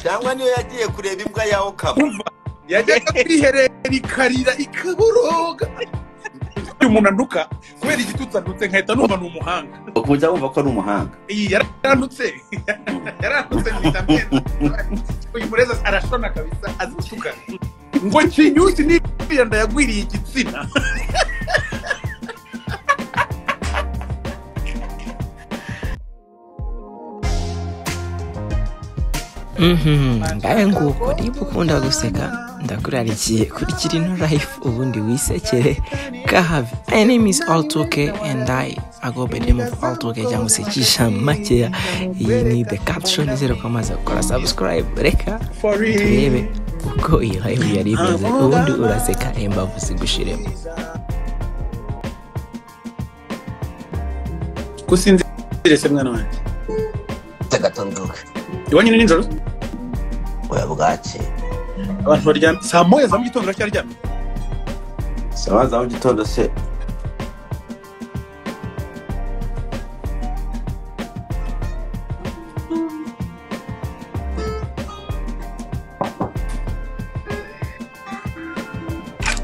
Cyangwa niyo yagiye kureba imbwa ya Okama. Yajyaga kwiherera ikarira ikaboroga. Umuntu anduka kubera igitutsi andutse nkahita numva ni umuhanga. Ukujya wumva ko ari umuhanga. Iyi yarandutse. Yarandutse mpita mbyenda. Uyu mureza arashona kabisa azi gutuka. Ngo kinyusi n'iriya ndayagwiriye igitsina. Ngawe nguko niba ukunda guseka ndakurarikiye kurikira ino life ubundi wisekere kahave. My name is Altoke and I go by the name of Altoke cyangwa se Kisha Makeya. Iyi ni The Caption, nizere ko amaze gukora subscribe. Reka turebe uko iyi live yari imeze, ubundi uraseka imbavu zigushiremo. Kusinzire se mwana wanjye? Gatonduka. Iwanyu ni nijoro? Oya bwake. Abantu baryamye saa moya za mu gitondo baracyaryamye. Saa za mu gitondo se.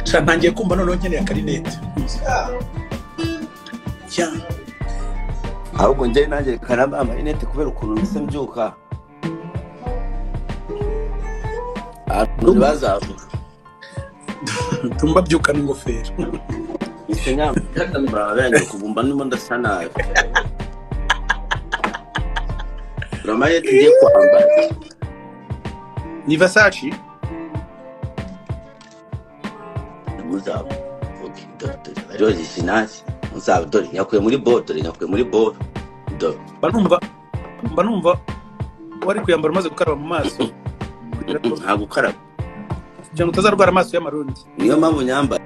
Sha ntangiye kumva noneho nkeneye akarinete. Ya. Ahubwo njye nanjye karamba amarinete kubera ukuntu mpise mbyuka. Bazavuga tumba byuka n'ingofero. Mise nyambara kubumba ndimo ndasa nabi. Ramaye tugiye kwambara. Ni Versace? Muzabo. Okay, dore ariyo sinasi. Muzabo dore nyakuye muri ball, dore nyakuye muri ball. Dore. Mba numva wari kuyambara umaze gukaraba mu maso. Nta gukaraba. Kugira ngo utazarwara amaso y'amarundi. Niyo mpamvu nyambaye.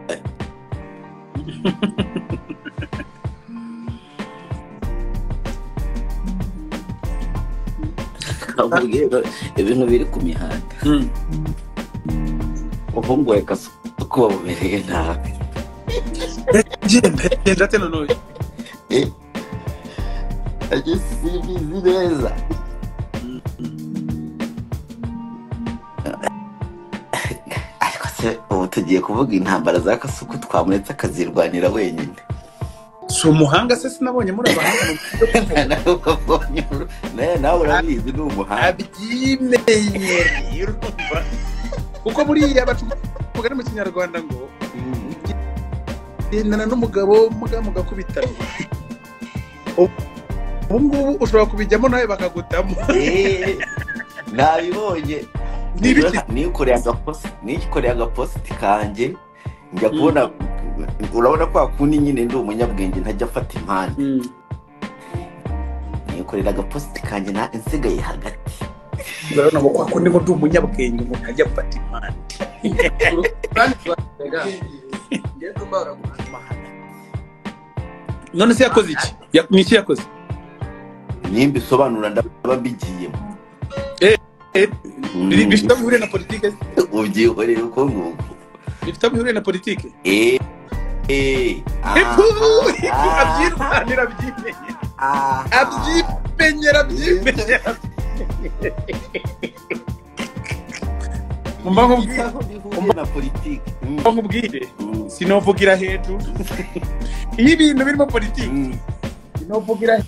Ibintu biri ku mihanda. Umuhungu we Kasuku bamumereye nabi. Genda ate noneho? Ajye simbizi neza. Ariko se ubu tugiye kuvuga intambara za Kasuku twamuretse akazirwanira wenyine. Si umuhanga se sinabonye muri abahanga. Nawe urabizi ni umuhanga. Abyimenyereye urumva. Kuko buriya baca umugani mu Kinyarwanda ngo gendana n'umugabo mugakubitana. Ubu ngubu ushobora kubijyamo nawe bakagutamo. Nabibonye. Nikoreye agapositi kanjye njya kubona, urabona ko akundi nyine ndi umunyabwenge ntajya afata impande. Nikorera agapositi kanjye nsigaye hagati. Urabona ngo kwakundi ngo ndi umunyabwenge ngo ntajya afata impande. None se yakoze iki? Ni iki yakoze? Nimba isobanura ndaba mbigiyemo. Bifite aho bihuriye na politike? Ubyihorere uko nguko. Bifite aho bihuriye na politike? Abyirwanira abyimenyera. Abyimenyera abyimenyera. Mba nkubwire sinovugira hejuru. Iyo ibintu birimo politike sinovugira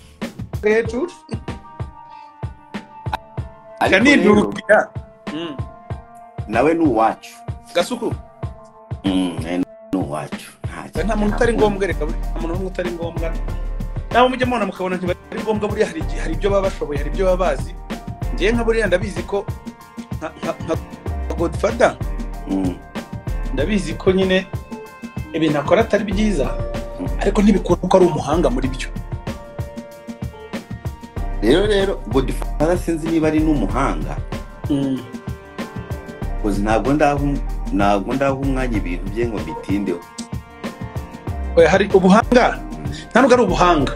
hejuru. Ariko nawe ni uwacu. Gasuku ni uwacu. Nta muntu utari ngombwa, reka nta muntu n'umwe utari ngombwa. Nawe mujye mubona mukabona ntibari ngombwa, buriya hari ibyo baba bashoboye, hari ibyo baba bazi. Njyewe nka buriya ndabizi ko nka Godfather ndabizi ko nyine ibintu akora atari byiza, ariko ntibikura ko ari umuhanga muri byo. Rero Godfather sinzi niba ari n'umuhanga. Ntabwo ndaha umwanya ibintu bye ngo bitindeho. Oya, hari ubuhanga, nta nubwo ari ubuhanga,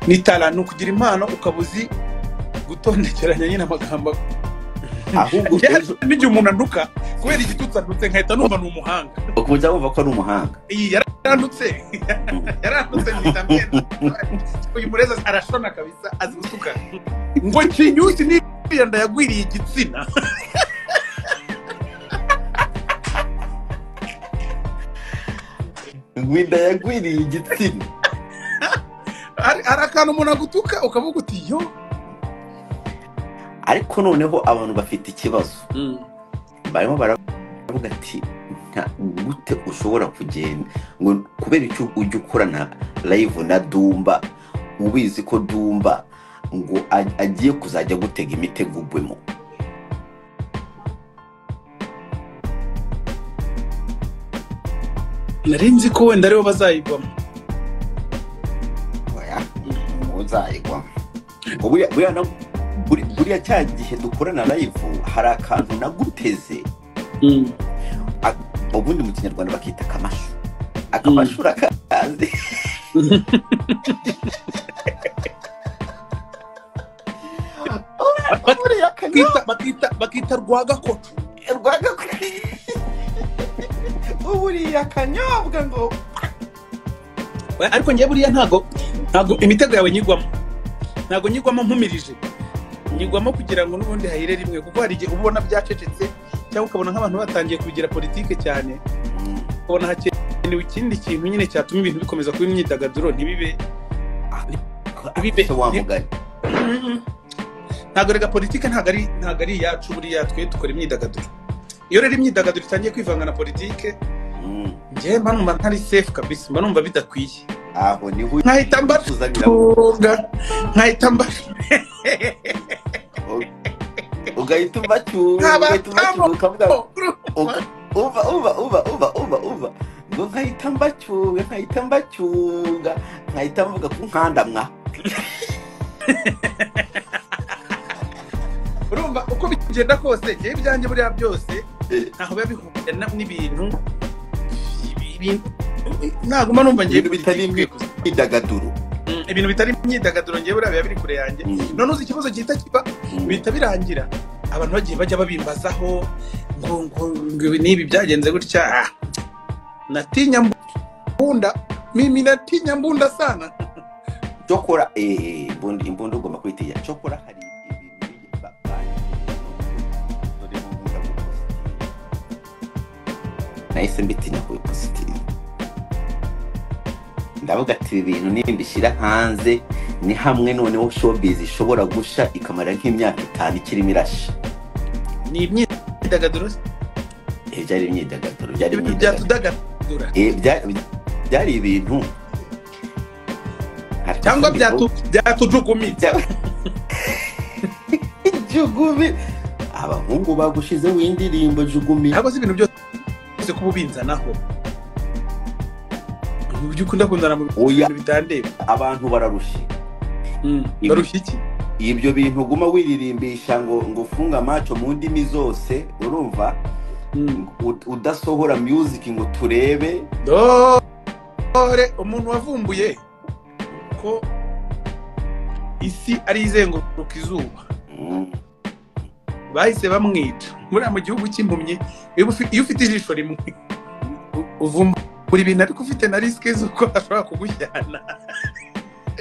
ni talent, ni ukugira impano ukaba uzi gutondekeranya nyine amagambo. Ahubwo n'igihe umuntu anduka kubera igitutsi andutse nkahita numva ni umuhanga. Ukujya wumva ko ari umuhanga. Iyi yarandutse. Yarandutse mpita mbyenda. Uyu mureza arashona kabisa azi gutuka. Ngo kinyusi n'iriya ndayagwiriye igitsina. Ngo inda yagwiriye igitsina. Hari akantu umuntu agutuka ukavuga uti yo. Ariko noneho abantu bafite ikibazo, barimo baravuga ati gute ushobora kugenda ngo kubera icyo ujya ukorana live na Dumba, ubizi ko Dumba ngo agiye kuzajya gutega imitego ugwemo. Nari nzi ko wenda aribo bazayigwamo. Oya, uzayigwamo. Buriya cya gihe dukorana live hari akantu naguteze, ubundi mu Kinyarwanda bakita akamashu. Akamashu urakazi. Bakita rwagakoco. Rwagakoco. Buriya kanyobwa ngo. Ariko ngiye buriya ntago imitego yawe nyigwamo. Ntago nyigwamo mpumirije. Nyigwamo kugira ngo n'ubundi hahire rimwe, kuko hari igihe ubona byacecetse cyangwa ukabona nk'abantu batangiye kubigira politike cyane, ukabona hakenewe ikindi kintu nyine cyatuma ibintu bikomeza kuba imyidagaduro ntibibe wamugani. Ntago rega politike ntago ari iyacu, buriya twe dukora imyidagaduro. Iyo rero imyidagaduro itangiye kwivanga na politike, njye mba numva ntari safe kabisa, mba numva bidakwiye. Aho niho nkahita mbatunga, nkahita mba ugahita ubacyura, ukavuga uva uva uva uva uva uva ngo nkahita mbacyuga, nkahita mbacyuga, nkahita mvuga ku nkandamwa. Urumva uko bigenda kose, ngiye ibyanjye buriya byose ntaho biba bihuriye n'ibintu ntabwo mba numva ngiye bitari imyidagaduro. Ibintu bitari imyidagaduro ngiye buriya biba biri kure yanjye. None uzi ikibazo gihita kiba, bihita birangira abantu bagiye bajya babimbazaho ngo ngo nibi byagenze gutya. Natinya mbunda, mimi natinya mbunda sana. Cyokora imbunda ugomba kwitinya. Cyokora hari ibintu nahise mbitinya kubipositinga. Ndavuga ati ibi bintu nimbishyira hanze ni hamwe noneho showbiz ishobora gusha ikamara nk'imyaka 5 ikirimo irasha. Ni imyidagaduro? Byari imyidagaduro, byari byatudagadura. Byari ibintu cyangwa byatujugumi. Jugumi. Abahungu bagushizeho indirimbo jugumi. Ntabwo si ibintu byose kuba ubinzanaho. Ujya ukunda kundana mu bintu bitandeba. Abantu bararushye. Barushye iki? Ibyo bintu guma wiririmbisha ngo funga macho mu ndimi zose, urumva udasohora music ngo turebe. Dore umuntu wavumbuye ko isi ari izenguruka izuba, bahise bamwica. Muri mu gihugu cy'impumyi, iyo ufite ijisho rimwe uvumbura ibintu ariko ufite na risike z'uko ashobora kugushyana.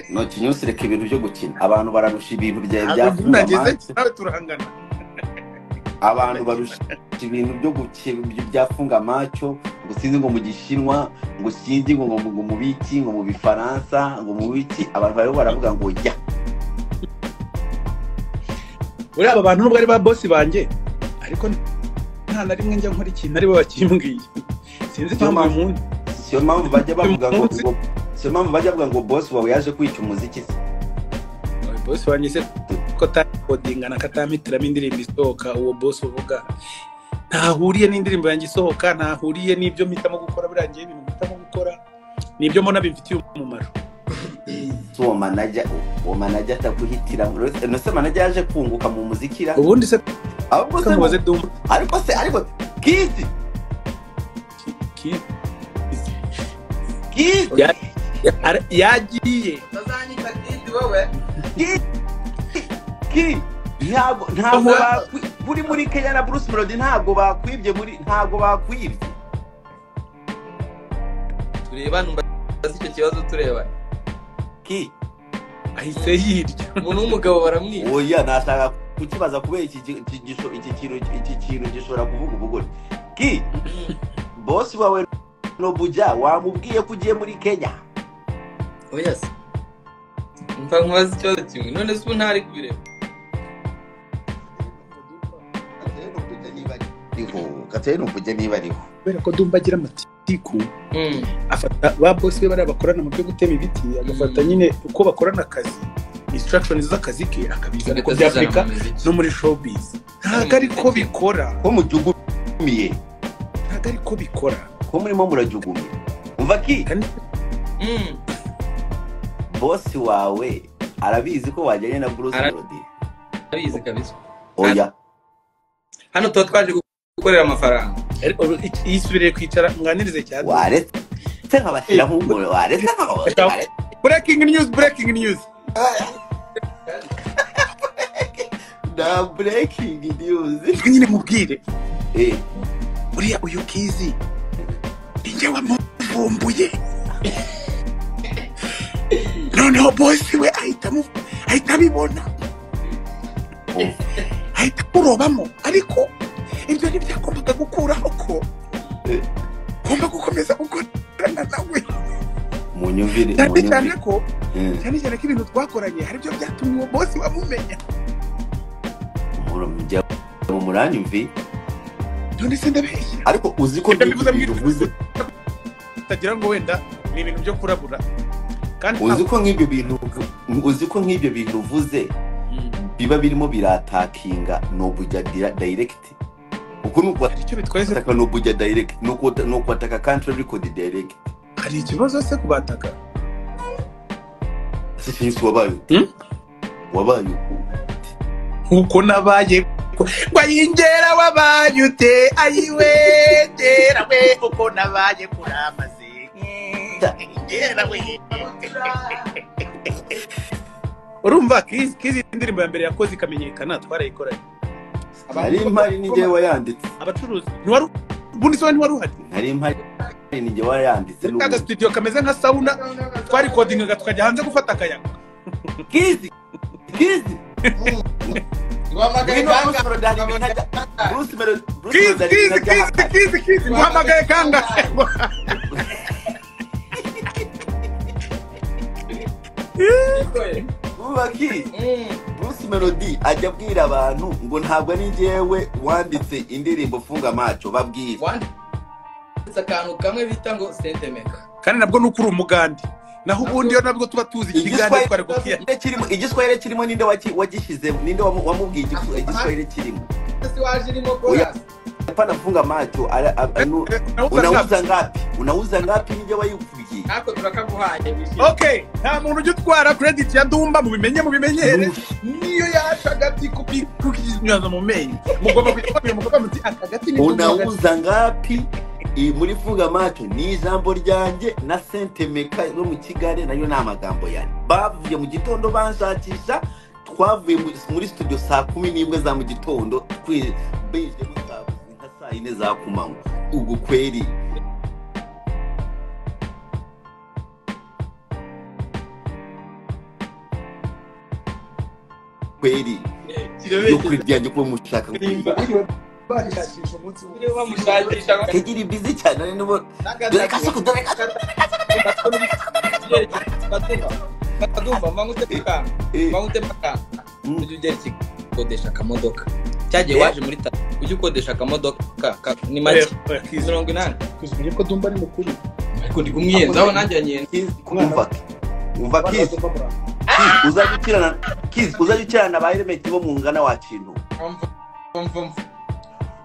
No kinyusi, reka ibintu byo gukina. Abantu bararusha ibintu bya nawe turahangana. Abantu barusha ibintu byo gukina byafunga macho, ngo sinzi ngo mu Gishinwa, ngo sinzi ngo mu biki, ngo mu Bifaransa, ngo mu biki. Abantu bariho baravuga ngo jya. Uri aba bantu nubwo ari ba boss banjye, ariko nta na rimwe njya nkora ikintu ari bo bakimbwiye. Sinzi impamvu uyu munsi. Siyo mpamvu bajya bavuga ngo siyo mpamvu bajya bavuga ngo boss wawe yaje kwica umuziki se. Boss wanjye se ko takodinga na katampitiramo indirimbo isohoka, uwo boss uvuga ntahuriye n'indirimbo yanjye isohoka, ntahuriye n'ibyo mpitamo gukora. Buriya ngiye ibintu mpitamo gukora nibyo mbona bimfitiye umumaro. Uwo manager atakuhitira, no se manager yaje kunguka mu muziki ra. Ubundi se ahubwo se mubaze Dumba. Ariko se ariko Kizi Kizi yagiye utazanyita Kizi wowe. Ki ntabwo uri muri Kenya na Bruce Melody ntabwo bakwibye muri, ntabwo bakwibye. Tureba numbaza icyo kibazo tureba. Ki ahise yirya umuntu w'umugabo baramwica. Oya, nashaka kukibaza kubera iki kintu gishobora kuvuga ubugore. Ki boss wawe Nobuja wamubwiye ko ugiye muri Kenya. Oya se. Mva nkubaza ikibazo kimwe none se ubu ntari kubireba. Kateye Nobuja niba ariho. Kubera ko Dumba agira amatiku afata ba boss be bari bakorana mu byo gutema ibiti, agafata nyine uko bakorana akazi, instructions z'akazi ke akabizana ko by'Afrika no muri showbiz. Ntabwo ariko bikora. Ko mujugumiye. Ntabwo ariko bikora. Ko murimo murajugumira. Umva ki? Boss wawe arabizi ko wajyanye na Bruce Melody. Arabizi kabisa. Oya. Hano tuba twaje gukorera amafaranga. Ariko yisubiriye kwicara mwanirize cyane. Waretse nkabashyira nk'umuro, waretse nkabashyira. Breaking news, breaking news. Na breaking news. Nyine mubwire. Uriya uyu Kizi ninjye wamuvumbuye. Noneho boss we ahita abibona. Ahita kurobamo, ariko ibyo ntibyagombaga gukuraho ko ngomba gukomeza gukorana nawe. Munyumvire, cyane ko cyane cyane ko ibintu twakoranye hari ibyo byatumye uwo boss wamumenya. Mujya mu muranyumvi. None se ndabeshya. Ariko uzi ko mbivuze utagira ngo wenda ni ibintu byo kurabura. Kandi uzi ko nk'ibyo bintu, uzi ko nk'ibyo bintu uvuze biba birimo biratakinga Nobuja direct. Uko nuko icyo bitwaye ataka Nobuja direct, nuko ataka country record direct. Hari ikibazo se kubataka? Se wabaye. Wabaye. Uko nabaye ngo ayingera wabaye ute ayiwe ngera we uko nabaye kuramaze ngera we. Urumva Kizi indirimbo ya mbere yakoze ikamenyekana twarayikoranye. Nari mpari ni njye wayanditse. Abacuruzi ntiwari ubundi se ntiwari uhari. Nari mpari ni njye wayanditse n'ubu. Kaga studio kameze nka sauna twari codingaga tukajya hanze gufata akayaga. Kizi Kizi Guhamagaye kanga. Bruce Melody Kizi Kizi Kizi Kizi guhamagaye kanga. Ubaki Bruce Melody ajya abwira abantu ngo ntabwo ari njyewe wanditse indirimbo Funga Macho, babwira. Wanditse akantu kamwe bita ngo Sentemeka. Kandi nabwo nuko uri umugandi. Naho ubundi yo nabwo tuba tuzi ikigande twari gukiya. Igiswahili kirimo ninde wagishize, ninde wamubwiye igiswahili kirimo? Si waje irimo chorus. Hapana Funga Macho, unauza ngapi? Unauza ngapi ninde wayikubiye? Nako turakaguhaye wishimye. Okay, nta muntu ujya utwara credit ya Dumba mubimenye mubimenyere. Niyo yaca agati kukinywaza mu menyo. Mugomba kujya mugomba muti akagati ni unauza ngapi? Muri Funga Macho ni ijambo ryanjye na Sentemeka yo mu Kigali nayo ni amagambo yanjye. Bavuye mu gitondo banshakisha, twavuye muri studio saa 11 za mu gitondo twibejemo nka saa 4 za kumanywa. Ubwo kweri kweri yo kuri byanjye kuba mushaka Kegiri busy cyane nubo dore kasuku dore Badumva mangute maka ujye ugera ikikodesha akamodoka cyagiye waje muri ta ujye ukodesha akamodoka ni make 80 kuzuye ko Dumba ari mukuru ariko ndi kumwiyenzaho nanjye anyenza umva Kizi uzajya Kizi uzajya ukirana ba Element bo mungana wa kintu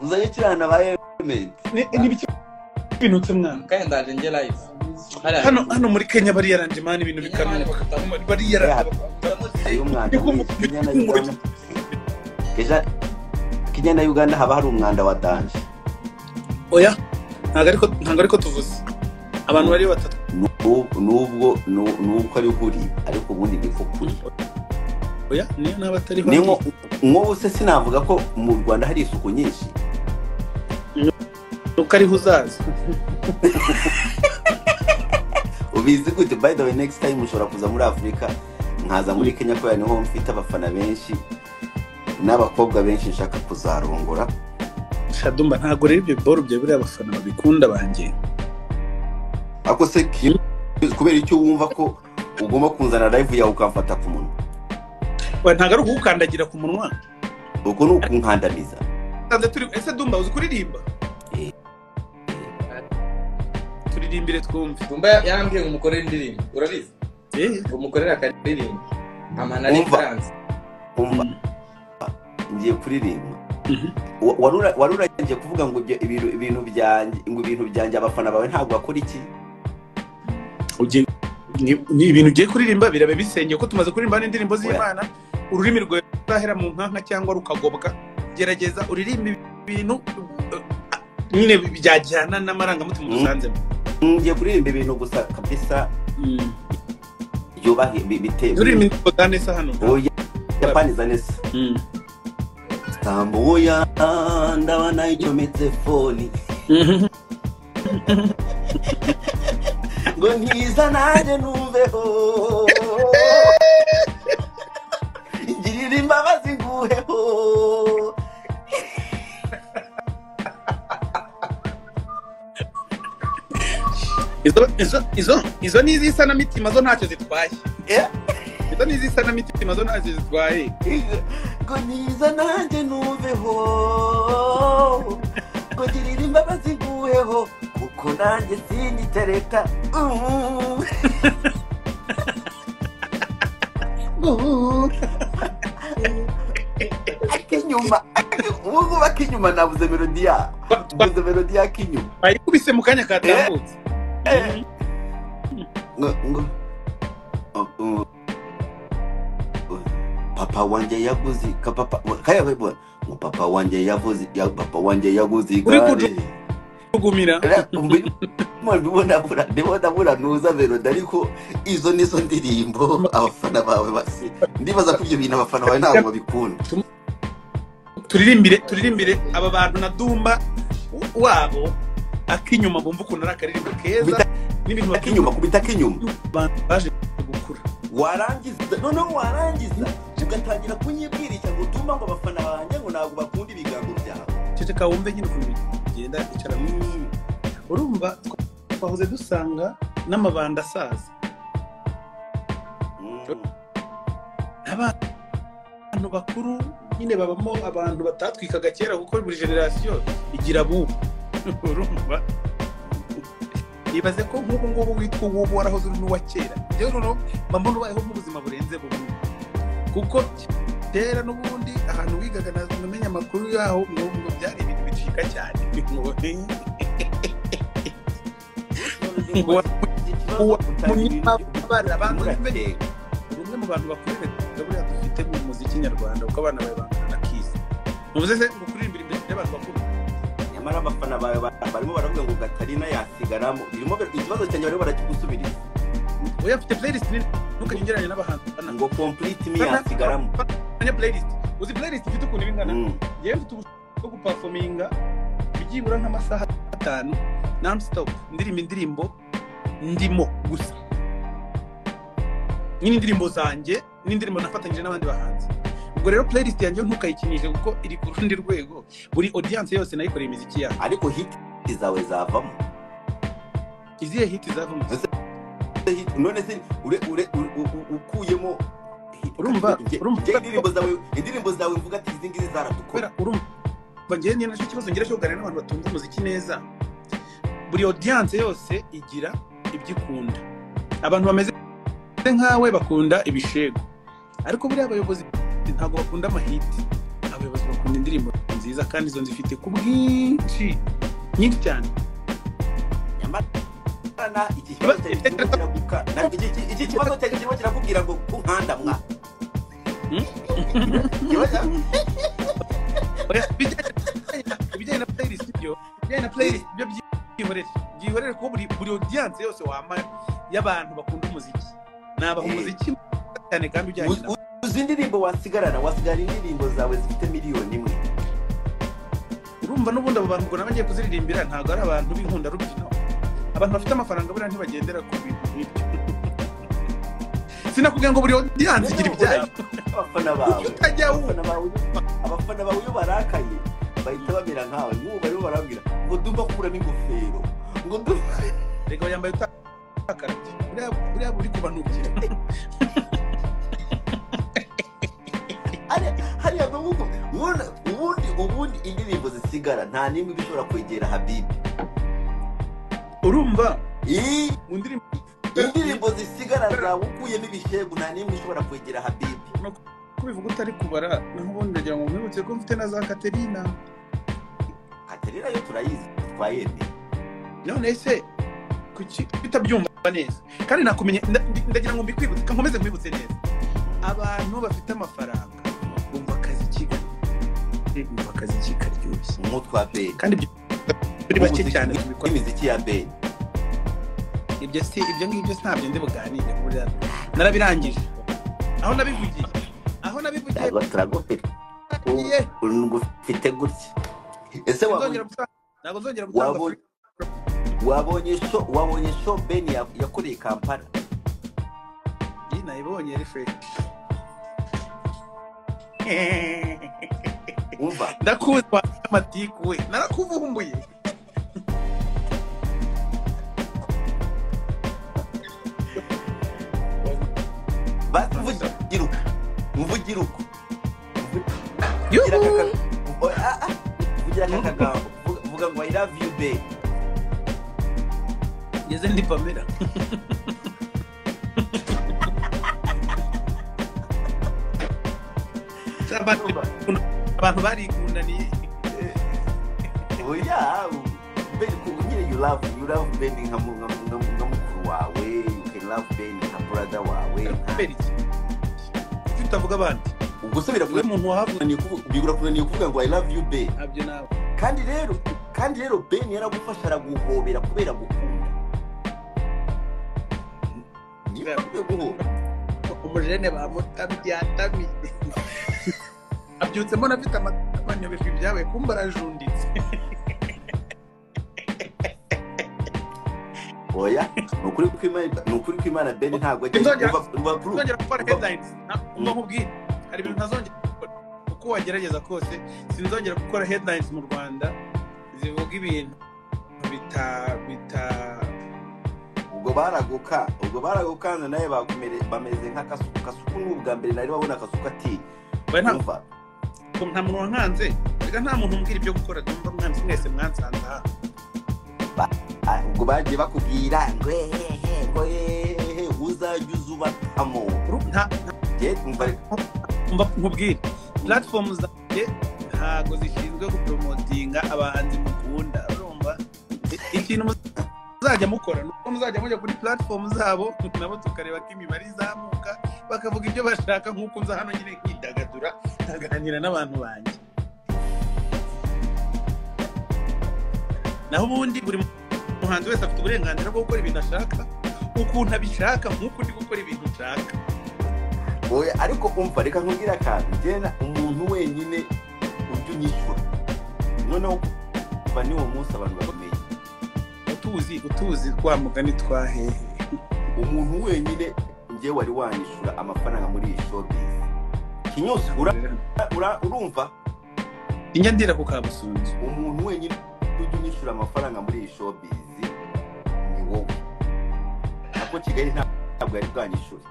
uzajya ukirana ba Element ni biki binutse mwana kandi ndaje nge live hano muri Kenya bari yaranje mani ibintu bikanuka bari yaranje Kenya na Uganda haba hari umwanda wa danje. Oya ntabwo ariko tuvuze abantu bari batatu nubwo nuko ari huri ariko ubundi niko kuri. Oya niyo nabatari ho nko se sinavuga ko mu Rwanda hari isuku nyinshi nuko ari huzaza ubizi gute. By the way, next time ushobora kuza muri Afrika nkaza muri Kenya kubera niho mfite abafana benshi n'abakobwa benshi nshaka kuzarongora. Shadumba ntago rero ibyo boro bya buriya abafana babikunda banjye. Ako se kubera icyo wumva ko ugomba kunzana live yawe ukamfata ku munwa? Ntabwo ari ukugukandagira ku munwa, uko ni ukunkandamiza. Ese Dumba uzi kuririmba? Turirimbire twumve. Dumba yarambwiye ngo umukorere indirimbo, urabizi? Ngo umukorere akaririmba amana reference. Umva ngiye kuririmba. Waruragiye kuvuga ngo ibintu byanjye, ngo ibintu byanjye abafana bawe ntabwo bakora iki? Ni ibintu ugiye kuririmba birabe bisengeye ko tumaze kuririmba n'indirimbo z'Imana, ururimi rwawe ruzahera mu nkanka cyangwa rukagobwa. Gerageza uririmbe ibintu nyine byajyana n'amarangamutima dusanzemo. Ngiye kuririmba ibintu gusa kabisa byubahe bite. Uririmba indirimbo za Nesa hano? Oya, Japani za Nesa. Tambuya ndabona icometse foni ngo ntiza nanjye numveho, ngirira imbabazi nguheho. Izo ni iz'isanamitima zo ntacyo zitwaye. Izo ni iz'isanamitima zo ntacyo zitwaye. Ngo ntiza nanjye numveho, ngo ngirira imbabazi nguheho, kuko nanjye sinyitereka. Akinyuma ubu akinyuma nabuze melodi ya melodi ya akinyuma bayikubise mu kanya katambutse. Papa wanje yaguze papa kaya ngo papa wanje yavuze ya papa wanje yaguze igare kugumira ndibona nuza melodi, ariko izo nizo ndirimbo abafana bawe basi ndibaza ko ibyo bintu abafana bawe ntabwo babikunda. Turirimbire aba bantu na Dumba wabo akinyuma bumva ukuntu ari akaririmbo keza n'ibintu akinyuma kubita akinyuma baje gukura. Warangiza noneho warangiza ugatangira kunyibwira ngo Dumba ngo abafana banjye ngo ntabwo bakunda ibigango byawe. Ceceka wumve nyine ukuntu bigenda, icara. Urumva twahoze dusanga n'amabanda asaza abantu bakuru nyine babamo abantu batatwikaga kera, kuko buri generation igira bubu. Urumva ibaze ko nk'ubu ngubu witwa ubu warahoze uri n'uwa kera. Rero noneho mbona ubayeho mu buzima burenze bumwe, kuko kera n'ubundi ahantu wigaga namenye amakuru yaho ngo byari ibintu bicika cyane. Umwe mu bantu bakurira buriya dufite mu muziki nyarwanda, kuko abana bawe bangana na Kiss. Muvuze se ngo kuririmbira imbere y'abantu bakuru? Nyamara abafana bawe barimo baravuga ngo Gatarina yasigaramo. Birimo ikibazo cyanjye barimo barakigusubiriza. Oya mfite playlist nini ntukagereranye n'abahanzi ngo complete me yasigaramo. Anya playlist. Uzi playlist ifite ukuntu ibingana? Yewe mfite ubushobozi bwo guperforminga byibura nk'amasaha 5 non stop ndirimba indirimbo ndimo gusa. Nyine indirimbo zanjye n'indirimbo nafatanyije n'abandi bahanzi. Ubwo rero playlist yanjye ntukayikinishe kuko iri ku rundi rwego. Buri audience yose nayikoreye imiziki yayo. Ariko hit zawe zavamo. Izihe hit zavamo? None se ure ukuyemo urumva indirimbo zawe mvuga ati izi ngizi zaradukora. Urumva ngiye ni nacyo kibazo ngira cyo kuganira n'abantu batumva umuziki neza. Buri audience yose igira ibyo ikunda. Abantu bameze nkawe bakunda ibishego, ariko buriya abayobozi ntabwo bakunda amahiti. Abayobozi bakunda indirimbo nziza kandi izo nzifite ku bwinshi nyinshi cyane. Nyamara iki kibazo iki kibazo kirimo kirakubwira ngo kunkanda mwa ibijyanye na playlist byo ibijyanye na playlist byo byihorere kuko buri audience yose wama y'abantu bakunda umuziki nabaha umuziki cyane kandi ujyanye na uzi indirimbo wasigarana wasigara indirimbo zawe zifite miliyoni imwe. Urumva n'ubundi abo bantu ngo nabagiye kuziririmbira ntabwo ari abantu b'inkunda rubyino. Abantu bafite amafaranga buriya ntibagendera ku bintu nk'ibyo. Sinakubwira ngo buri audience igira ibyayo. Abafana bawe abafana bawe iyo barakaye bahita bamera nkawe. Nk'ubu barimo barabwira ngo Dumba kuramo ingofero ngo Dumba reka yambaye utakarabye, buriya buri kubanukira. Hariya ubundi indirimbo zisigara nta n'imwe ishobora kwegera Habibi. Urumva indirimbo zisigara zawe ukuyemo ibishegu nta n'imwe ishobora kwegera Habibi. Kubivuga utari kubara naho ubundi ndagira ngo nkwibutse ko mfite na za Katerina. Katerina yo turayizi twayemeye. None se kuki bitabyumva neza? Kandi nakumenye, ndagira ngo mbikwibutse, nkomeze nkwibutse neza. Abantu bafite amafaranga bumva akazi kiga, bumva akazi kikaryoshye umutwa Ben, kandi buri bake cyane tubikora imiziki ya Ben. Ibyo si ibyo ngibyo ntabyo ndi buganire, buriya narabirangije aho nabivugiye, aho nabivugiye. Turagufite ufite gutya. Ese ntabwo nzongera gutanga? Wabonye show Ben yakoreye Kampala? Iyi nayibonye, ari fresh. Umva, ndakuzi amatiku we, narakuvumbuye. Basi mvugira uko vugira aka kagambo, vuga ngo "I love you, babe." Ngeze ndi Pamela. Abantu barikundaniye. Oya, Ben, nyine you love Ben nka mukuru wawe, you can love Ben nka brother wawe. Kubera iki? Kuki utavuga abandi? Ubwo se Niwe muntu wahavuze. Birakunaniye kuvuga ngo "I love you, Ben"? Ntabyo nawe. Kandi rero Ben yaragufasha, araguhobera kubera gukunda. Niba akwiye guhobera. Umujene bamutamye, abyutse mbona afite amatama, ibyabaye kumba arajunditse. Oya, ni ukuri kw'Imana, Ben ntabwo ajya Nzongera gukora headlines. Umva nkubwire, hari ibintu ntazongera gukora uko wagerageza kose. Sinzongera gukora headlines mu Rwanda zivuga ibintu bita Ubwo baragukanze nawe, bakumere bameze nka Kasuku. Kasuku ni ubwa mbere nari babona Kasuku ati Oya, nta umva. Nta muntu wankanze reka, nta muntu umbwira ibyo gukora. Ndumva mwanze mwese mwansanze aha. Ah, ubwo bagiye bakubwira ngo hehe, ngo hehe, uzajya uza ubatamo. Nta Njye umva reka. Umva nkubwire, platform zanjye ntago zishinzwe gupromotinga abahanzi mukunda. Urumva, ikintu muzajya mukora ni uko muzajya mujya kuri platform zabo, nabo tukareba ko imibare izamuka, bakavuga ibyo bashaka, nk'uko nza hano nyine nkidagadura, nkaganira n'abantu banjye. Naho ubundi buri muhanzi wese afite uburenganzira bwo gukora ibintu ashaka ukuntu abishaka, nk'uko ndi gukora ibintu nshaka. Oya, ariko umva, reka nkubwire akantu. Njye umuntu wenyine ujya unyishyura noneho kuva n'uwo munsi abantu babimenye. Utuzi twa mugani twahehe? Umuntu wenyine njye wari wanyishyura amafaranga muri iyi showbiz, Kinyusi, urumva? Njya ndira ku Kabusunzu. Umuntu wenyine ujya unyishyura amafaranga muri iyi showbiz ni wowe. Ako Kigali ntabwo yari bwanyishyure.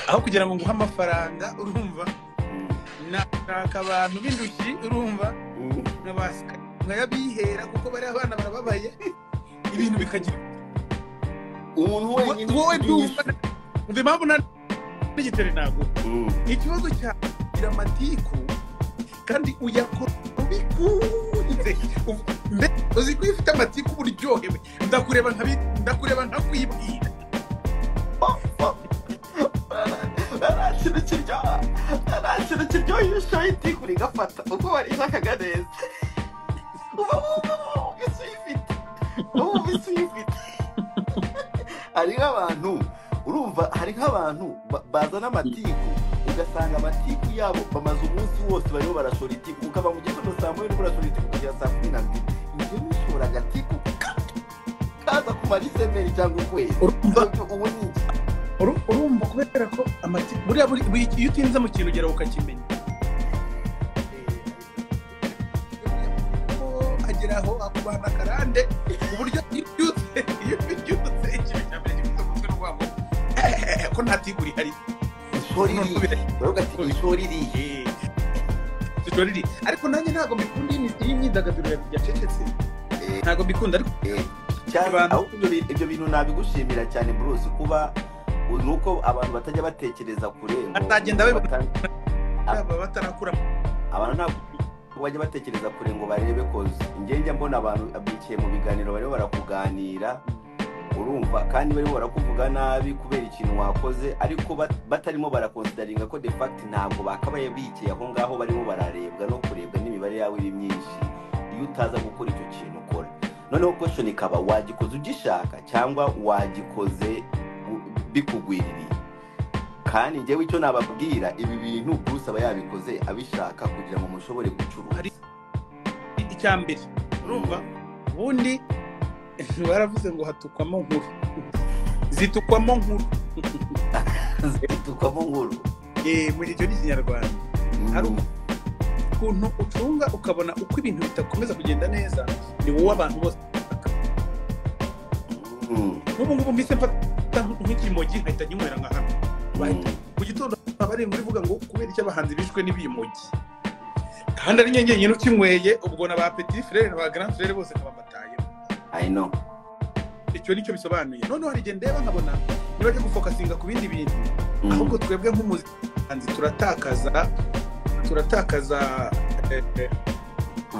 Aho kugira ngo nguhe amafaranga, urumva, nashaka abantu b'indushyi, urumva, nkayabihera kuko bariya abana barababaye, ibintu bikagira Umuntu wenyine Wowe ujya ndumva unyishyura umva impamvu nta n'igiteri ntabwo ikibazo cya gira amatiku kandi uyakora ubikunze. Mbe uzi ko iyo ufite amatiku uba uryohewe? Ndakureba ndakureba nkakwibwira. Nta kintu kiryoha iyo ushoye itiku rigafata uko warishakaga neza. Uba wumva isi uyifite, uba wumva isi uyifite. Hari nk'abantu, urumva, hari nk'abantu bazana amatiku, ugasanga amatiku yabo bamaze umunsi wose barimo barashora itiku, ukava mu gitondo saa 1 urimo urashora itiku kugera saa 12. Njyewe ushora agatiku kaza kumara isemeri cyangwa ukwezi. Urumva? Ubu ni iki? Urumva, kubera ko amatiku buriya iyo utinze mu kintu ugera ukakimenya, ko agera aho akubana akarande ku buryo iyo ubyutse ikintu cya mbere nta tigu rihari. Ishori, ariko nanjye ntabwo mbikunda iyi myidagaduro yacecetse, ntabwo mbikunda. Ariko ibyo bintu nabigushimira cyane Bruce, kuba nuko abantu batajya batekereza kure, batagenda batarakura, abantu ntabwo bajya batekereza kure ngo barebe koze. Njye mbona abantu bicaye mu biganiro barimo barakuganira, urumva, kandi barimo barakuvuga nabi kubera ikintu wakoze, ariko batarimo barakonsidaringa ko de fact ntabwo bakabaye bicaye aho ngaho barimo bararebwa no kurebwa n'imibare yawe iri myinshi iyo utaza gukora icyo kintu ukora. Noneho question ikaba wagikoze ugishaka cyangwa wagikoze bikugwiririye. Kandi njyewe icyo nababwira, ibi bintu Bruce aba yabikoze abishaka kugira ngo mushobore gucuruza. Icya mbere urumva, ubundi baravuze ngo hatukwamo nkuru, zitukwamo nkuru, zitukwamo nkuru muri icyo ni Ikinyarwanda. Hari ukuntu ucunga ukabona uko ibintu bitakomeza kugenda neza, ni wowe abantu bose. Nk'ubu ngubu mbise mfata nk'ikimogi nkahita nkinywera nka hano mu gitondo, abari muri vuga ngo kubera icyo abahanzi bishwe n'ibimogi, kandi ari njye nyine ukinyweye, ubwo na ba petit frere na ba grand frere bose nkababatayeho. I know. Icyo nicyo bisobanuye. Noneho hari igihe ndeba nkabona niba bajya gufokasinga ku bindi bintu, ahubwo twebwe nk'umuhanzi turatakaza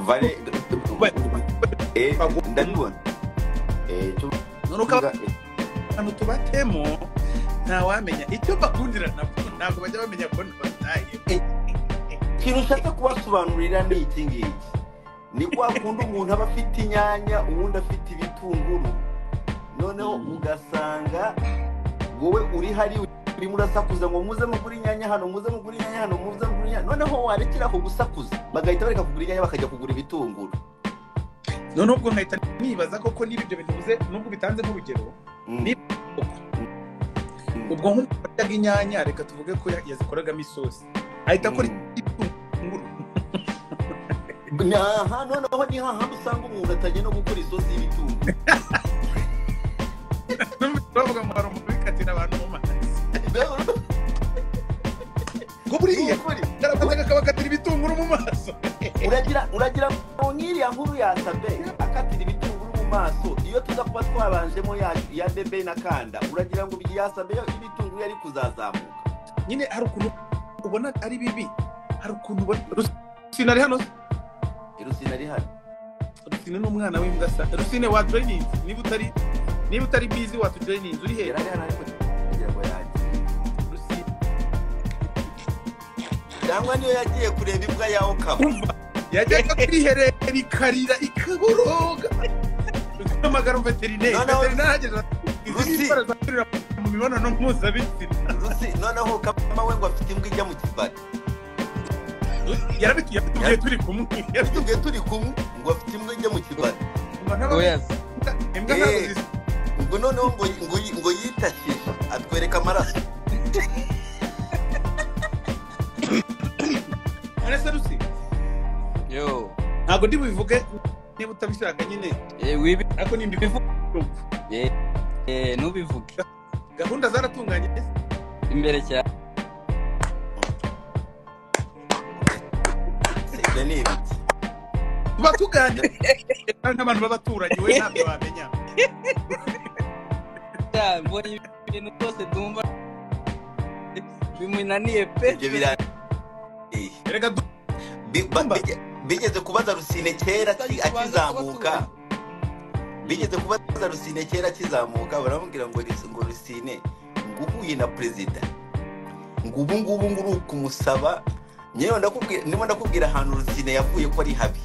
vale ndabibona. Noneho abantu tubatemo ntawamenya icyo bakundira nabo, ntabwo bajya bamenya ko bataye. Ikintu ushaka kubasobanurira ni iki ngiki: ni kwa kundi umuntu aba afite inyanya, uwundi afite ibitunguru, noneho ugasanga wowe uri hari urimo urasakuza ngo muze mugure inyanya hano, muze mugure inyanya hano, muze mugure inyanya. Noneho warekera ko gusakuza bagahita bareka kugura inyanya bakajya kugura ibitunguru. Noneho ubwo nkahita nibaza koko niba ibyo bintu uvuze nubwo bitanze nk'urugero, ubwo nk'umuntu inyanya reka tuvuge ko yazikoragamo isosi, ahita akora igitunguru. Aha noneho ni hahandi usanga umuntu atajya no gukora isosi y'ibitunguru. Bavuga ngo hari umuntu ubikatira abantu mu mazi, ngo buriya yarafataga akabakatira ibitunguru mu maso. Uragira ngo nk'iriya nkuru ya Sabe akatira ibitunguru mu maso, iyo tuza kuba twabanjemo ya Bebe na Kanda, uragira ngo ya Sabe ibitunguru yari kuzazamuka. Nyine hari ukuntu ubona ari bibi, hari ukuntu ubona Rusine ari hano. Rusine ari hano. Rusine ni umwana w'imbwa sa. Rusine wa joininze, niba utari busy wa joininze uri he? Yari hano ariko kugira ngo yagiye. Rusine cyangwa niyo yagiye kureba imbwa ya Okama. Yajyaga kwiherera ikarira ikaboroga. Hamagara veterineri. Veterineri ahageze Rusi mu mibonano mpuzabitsina. Rusi noneho Kama we ngo afite imbwa ijya mu kibari. Yarabitubwiye turi kumwe. Yarabitubwiye turi kumwe ngo afite imbwa ijya mu kibari. Imbwa ntabwo zisa. Ngo noneho ngo yitashije atwereka amaraso. Arese Rusi. Yo. Ntabwo ndi bubivuge niba utabishaka nyine. Ariko nimba ibivuga. Nubivuge. Gahunda zaratunganye imbere cyane. Ibyo ni ibiki? Tuba tuganira nk'abantu b'abaturanyi, we ntabwo wamenya. Mbonye ibintu byose dumva bimunaniye pe. Ibyo bira Erega bigeze kubaza Rusine kera akizamuka. Bigeze kubaza Rusine kera akizamuka, baramubwira ngo Rusine ngo uhuye na perezida ngo ubu ngubu ngo uri kumusaba. Nyewe ndakubwira, ndimo ndakubwira ahantu Rusine yavuye ko ari habi.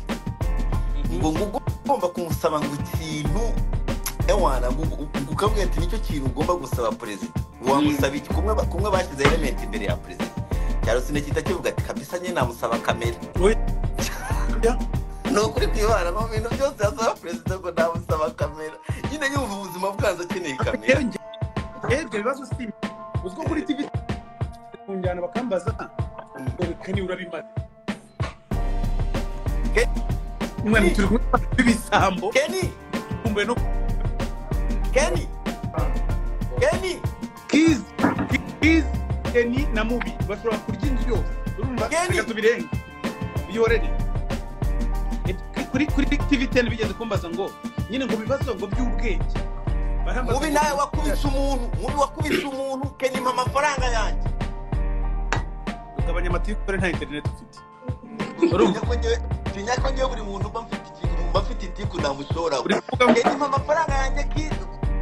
Ngo ugomba kumusaba ngo ikintu ewana ngo ukabwira ati nicyo kintu ugomba gusaba perezida. Wamusaba iki? Kumwe bashyize element imbere ya perezida. Cya Rusine kita kivuga ati kabisa nye namusaba kamera. No kuri kwibara mu bintu byose asaba perezida ngo namusaba kamera. Nyine yumva ubuzima bwanze akeneye kamera. Ibyo bibazo si uziko kuri TV kunjyana bakambaza ngo Kenny urabimaze. Umwana turi kumwe n'ibisambo. Kenny kumbe no Kenny Kenny Kiz Kenny na Mubi bashobora kurya inzu yose urumva reka tubirenge bihorere kuri TV10 bigeze kumbaza ngo nyine ngo bibazo ngo by'ubwenge Mubi nawe wakubise umuntu Mubi wakubise umuntu Kenny mpa amafaranga yanjye ugabanya amatiku nta internet ufite tinya ko ngewe buri muntu mba mfite itiku namushora Kenny mpa amafaranga yanjye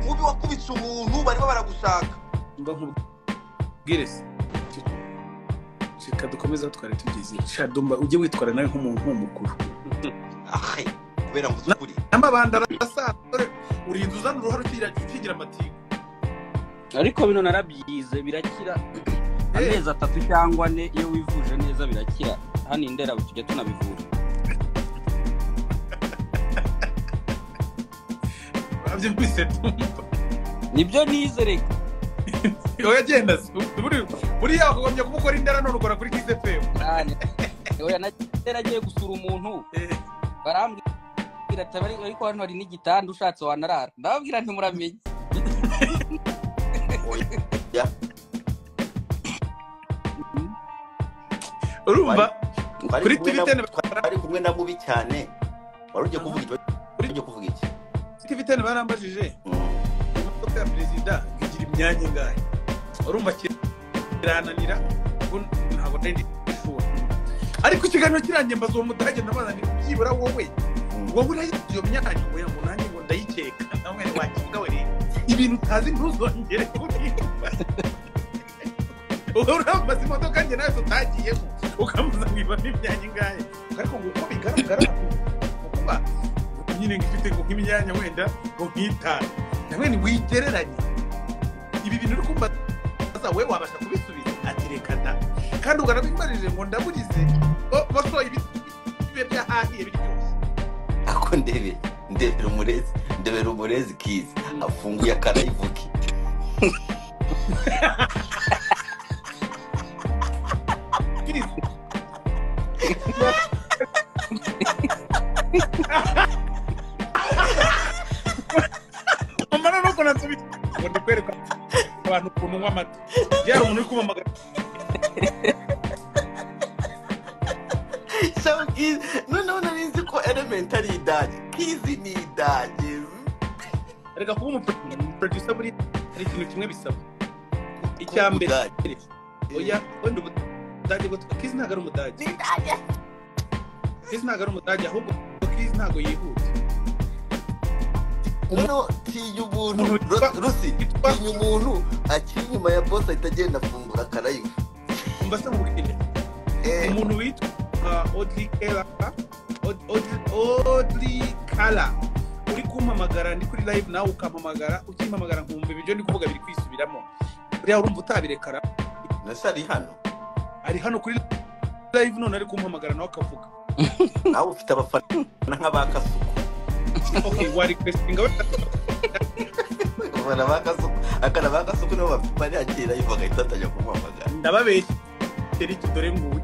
Mubi wakubise umuntu barimo baragushaka mba nkubwire se reka dukomeze aho twari tugeze Shadumba ujye witwara nawe nk'umuntu mukuru ahe kubera mvuze ukuri n'amabanda arasanzwe urinda uzana uruhare ukigira amatiku ariko bino narabyize birakira amezi 3 cyangwa 4 iyo wivuje neza birakira hano indera tujya tunabivura babyumvise tumva nibyo nize reka oya genda buriya wakagombye kumukora indera none ukora kuri Kiss FM oya nageragiye gusura umuntu barambwira ati ariko hano hari n'igitanda ushatse wanarara ndababwira nti muramenye urumva kuri TV10 ari kumwe na Mubi cyane wari ugiye kuvuga iki TV10 barambajije imodoka ya perezida igira imyanya ingahe urumva kirananira ntabwo nari ndishura ariko ikiganiro kirangiye mbaza uwo mudage ndabaza nti byibura wowe urayizi iyo myanya ngo ngo nanjye ngo ndayikeka nawe wakivuga we rero ibintu utazi ntuzongere kubivuga wowe urambaza imodoka njye nawe tutagiyemo ukambaza ngo ibamo imyanya ingahe ariko ngo uko bigaragara kuba nyine ngo ifite ngo nk'imyanya wenda ngo nk'itanu nawe ni wigereranye ibi bintu uri kumbaza we wabasha kubisubiza ati reka da kandi ugarabimbarije ngo ndaburize basohoye ibibe byahahiye biryoshye ako ndebera umurezi Kiz afunguye akarayivuki Mbona nuko natsubiza ngo ndikwereka abantu ukuntu unywa amata byari umuntu uri kumamagara noneho nari nzi ko element ari idage Kiz ni idage reka kuba umuproducer buri hari ikintu kimwe bisaba icya mbere oya wenda ubudage bwo Kiz ntabwo ari umudage Kiz ntabwo ari umudage ahubwo Kiz ntabwo yihuta noneho tinya ubuntu Rusi tinya umuntu akiri inyuma ya boss ahita agenda afungura akarayivu mbese mubwire umuntu witwa Audrey Kala uri kumpamagara ndi kuri live nawe ukampamagara ukimpamagara nkumva ibyo ndi kuvuga biri kwisubiramo buriya urumva utabirekara nase ari hano ari hano kuri live none ari kumpamagara nawe akavuga nawe ufite abafana nk'abakasuku okay wari requestinga abafana bakasuku akana bakasuku nibo bari akira live bagahita batajya kumuhamagara ndababeshya iki dore nguyu